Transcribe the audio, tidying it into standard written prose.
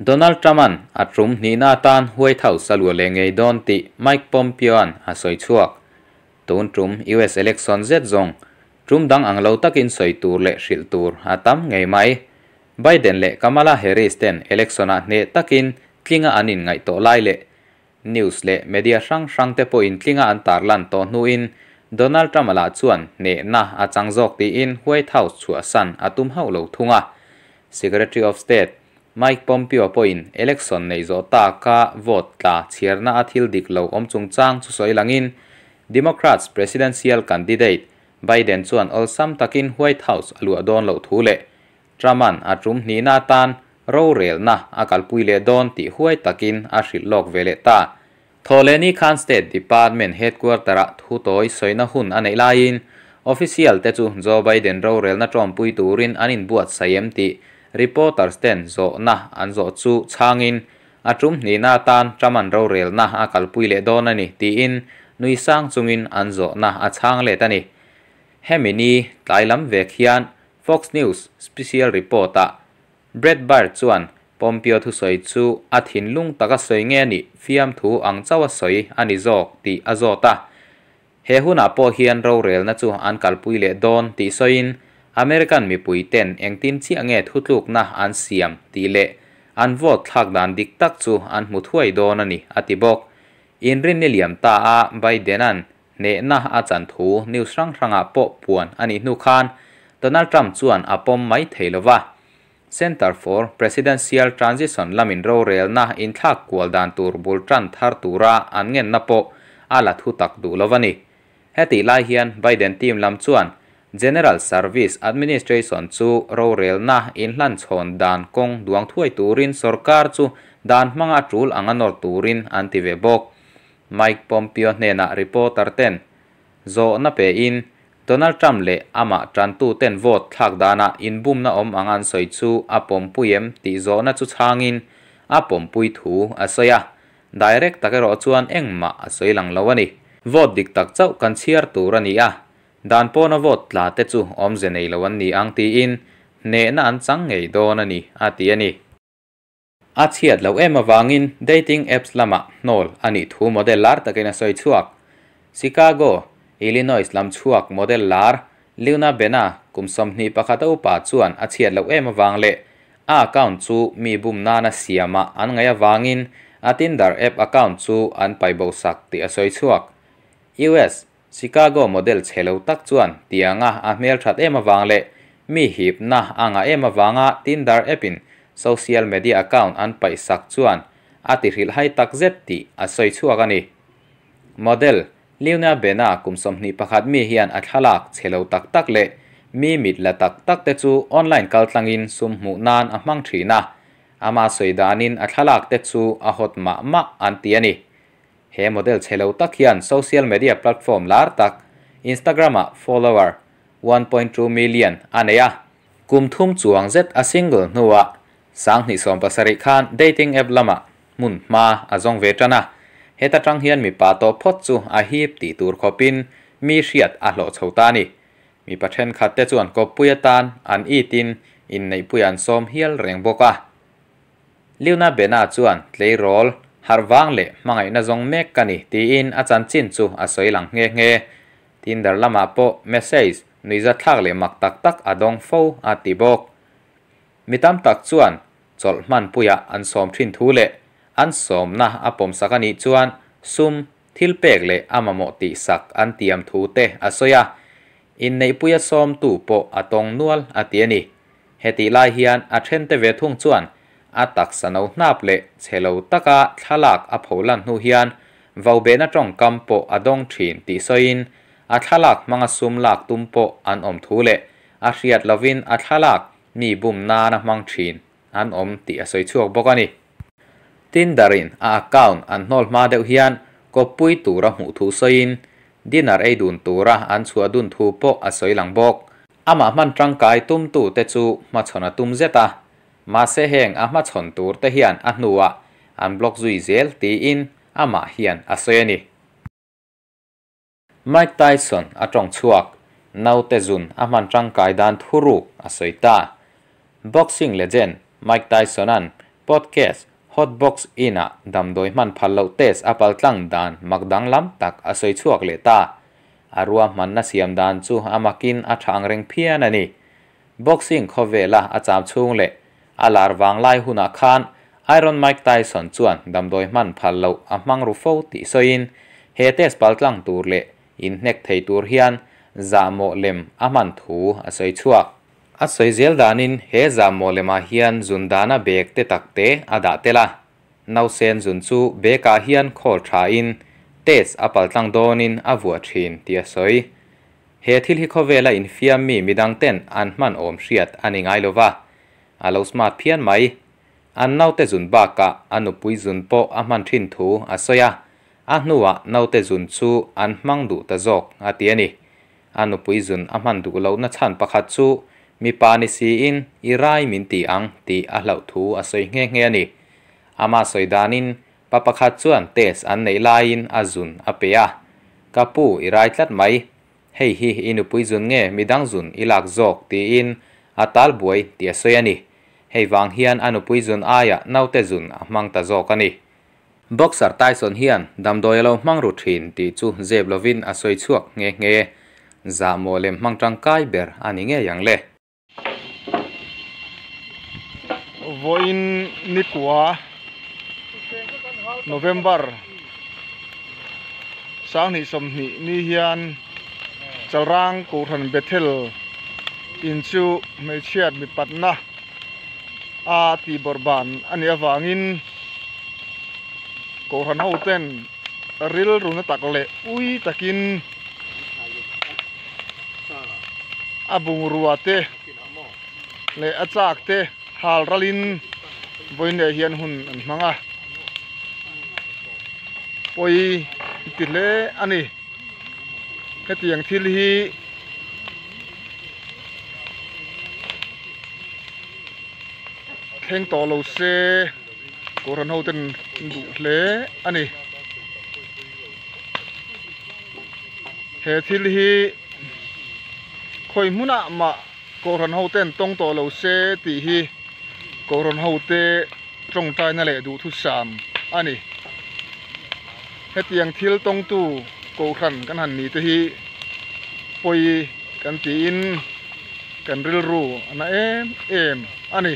Donald Trump-a'n a tum hnihna atan White House a luah leh ngei dawn tih Mike Pompeo-a'n a sawi chhuak. Tun tum US election zet zawng tum dang ang lo takin sawi tur leh hrilh tur a tam ngei mai. Biden leh Kamala Harris ten election-ah hneh takin tlinga an inngaih tawh lai leh news leh media hrang hrang te pawhin tlinga an tarlan tawh hnuin Donald Trump-a lah chuan hnehna a chang zawk tiin White House chhuahsan a tum hauh lo thung a. Secretary of State Mike Pompeo pawhin election nei zawh taka vote tla chhiarna a thil dik lo awm chungchang chu sawi langin Democrats presidential candidate Biden chuan awlsam takin White House a luah dawn loh thu leh Trump-a'n a tum hnihna atan rorelna a kalpui leh dawn tih huai takin a hrilh lawk ve leh ta. Thawhlehni khan State Department headquarter-ah thu tawi sawina hun a neih laiin official te chu Joe Biden rorelna tawmpui turin an inbuatsaih em tih reporters ten zawhna an zawh chu chhangin a tum hnihna atan Trump-a'n rorelna a kalpui leh dawn a ni tiin nui sang chungin an zawhna a chhang let a ni. Hemi ni tlai lam vek hian Fox News special report-ah Brett Baier chuan Pompeo thusawi chu a thinlung taka sawi nge ni fiam thu ang chauh a sawi a ni zawk tih a zawt a. He hunah pawh hian rorelna chu an kalpui leh dawn tih sawiin American mipui ten engtin chiah nge thutlukna an siam tih leh an vote thlak dan dik tak chu an hmu thuai dawn a ni a ti bawk. Inrin ni liam ta a Biden-a'n hnehna a chan thu news hrang hrangah pawh puan a nih hnu khan Donald Trump chuan a pawm mai thei lova. Center for Presidential Transition lamin rorelna inthlak kual dan tur bul tan thar tura an ngenna pawh a la thu tak duh lova ni. Heti lai hian Biden team lam chuan General Service Administration chu rorelna inhlan chhawn dan kawng duang thuai turin sarkar chu dan hmanga tul anga nawr turin an ti ve bawk. Mike Pompeo hnenah reporter ten zawhna pe in Donald Trump leh amah tantu ten vote thlak dana inbumna awm ang an sawi chu a pawmpui em tih zawhna chu chhangin a pawmpui thu a sawi a. Direct tak erawh chuan engmah a sawi lang lo a ni. Vote dik tak chauh kan chhiar tur a ni a. Dan pawna vote tla te chu awmze nei lo an ni ang tiin hnehna an chang ngei dawn a ni a ti a ni. A chhiat lo em awangin dating apps lama hnawl a nih thu model lar takin a sawi chhuak. Chicago, Illinois lam chhuak model lar Luna Bena kum 21 a upa chuan a chhiat lo em awang leh a account chu mi bum nana siama an ngai awangin a Tinder app account chu an paibo sak tih a sawi chhuak. US Chicago model chhelo tak chuan tianga a hmel that em awang leh mi hipna anga em awanga Tinder app in social media account an pai sak chuan a ti hril hai tak zet tih a sawi chhuak a ni. Model Luna Bena kum 21 mi hian a thlalak chhelo tak tak leh mi mit la tak tak te chu online kaltlangin sum hmuh nan a hmang thina. Ama sawi danin a thlalak te chu a hot mah mah an ti a ni. He model chhelo tak hian social media platform lar tak Instagram-ah follower 1.2 million a nei a. Kum thum chuang zet a single hnuah 2017 khan dating app lama hmun hma a zawng ve tan a. Heta tang hian mipa tawh phawt chu a hip tih tur khawpin mi hriat a hlawh chho ta a ni. Mipa thenkhat te chuan kawppui atan an itin inneihpui an sawm hial reng bawk a. Luna Bena chuan tleirawl harwang leh hmangaihna zawng mek ka ni tiin a chanchin chu a sawi lang nghe nghe. Tinder lamah pawh message nuiza thlak leh mak tak tak a dawng fo a ti bawk. Mi tam tak chuan chawlh hman puia an sawm thin thu leh an sawmna a pawm sak a nih chuan sum thil pek leh a mamawh tih sak an tiam thu te a sawi a. Inneihpuia sawm tu pawh a tawng nual a ti a ni. Heti lai hian a then te ve thung chuan a taksa no hnap leh chhelo taka thlalak a pholan hnu hian vaubehna tawngkam pawh a dawng thin tih sawiin a thlalak hmanga sum lak tum pawh an awm thu leh a hriat lovin a thlalak mi bum nana hmang thin an awm tih a sawi chhuak bawk a ni. Tinderin a account an hnawl hma deuh hian kawppui tura hmuh thu sawiin dinner ei dun tura an chhuah dun thu pawh a sawi lang bawk. Amah hman tangkai tum tu te chu hmachhawn a tum zet a. Mahse heng a hmachhawn tur te hian a hnuah an block zui zel tiin amah hian a sawi a ni. Mike Tyson a tawng chhuak naute zun a hman tangkai dan thuruk a sawi ta. Boxing legend Mike Tyson-a'n Podcast Hot Box In-ah damdawi hman phal loh test a paltlang dan mak danglam tak a sawi chhuak leh ta. A ruahmanna siam dan chu a makin a tha angreng phian a ni. Boxing khawvela a cham chhung leh a lar vanglai hunah khan Iron Mike Tyson chuan damdawi hman phal loh a hmang ru fo tih sawiin he test paltlang tur leh inhnek thei tur hian zahmawh lem a hman thu a sawi chhuak. A sawi zel danin he zahmawh lemah hian zun dana bag te tak te a dah tel a, nausen zun chu bag ah hian khawl thain test a paltlang dawnin a vuah thin tih a sawi. He thil hi khawvela infiam mi midang ten an hman awm hriat a ni ngai lova, a lo smart phian mai. An naute zun bakah a nupui zun pawh a hman thin thu a sawi a, a hnuah naute zun chu an hmang duh ta zawk a ti a ni. A nupui zun a hman duh lohna chhan pakhat chu mipa ni siin i rai min ti ang tih a hlauh thu a sawi nghe nghe a ni. Ama sawi danin pa pakhat chuan test an neih laiin a zun a pe a, Ka pu i rai tlat mai, hei hi i nupui zun nge midang zun i lak zawk tiin a tal buai tih a sawi a ni. Hei vang hian a nupui zun aiah naute zun a hmang ta zawk a ni. Boxer Tyson hian damdawi a lo hmang ru thin tih chu zep lovin a sawi chhuak nghe nghe. Zahmawh lem hmang tangkai ber a ni ngei ang le. Vawiin nikua November sanghnih sawmhnih ni hian Chalrang Kohhran Bethel in chu hmeichhiat mipatna a tih bawrh ban a nih avangin Kohhran ho ten rilru na tak leh ui takin a bungrua te leh a chak te hal ralin vawiin leh hian hun an hmang a pawi ti hle a ni hetiang thil hi. Thleng tawh lo se Kohhran ho ten an duh hle a ni. He thil hi khawi hmunah mah Kohhran ho ten tawng tawh lo se tih hi Kohhran ho te tawngtaina leh duhthusam a ni. Hetiang thil tawngtu Kohhran kan han ni te hi pawi kan tiin kan rilru a na em em a ni.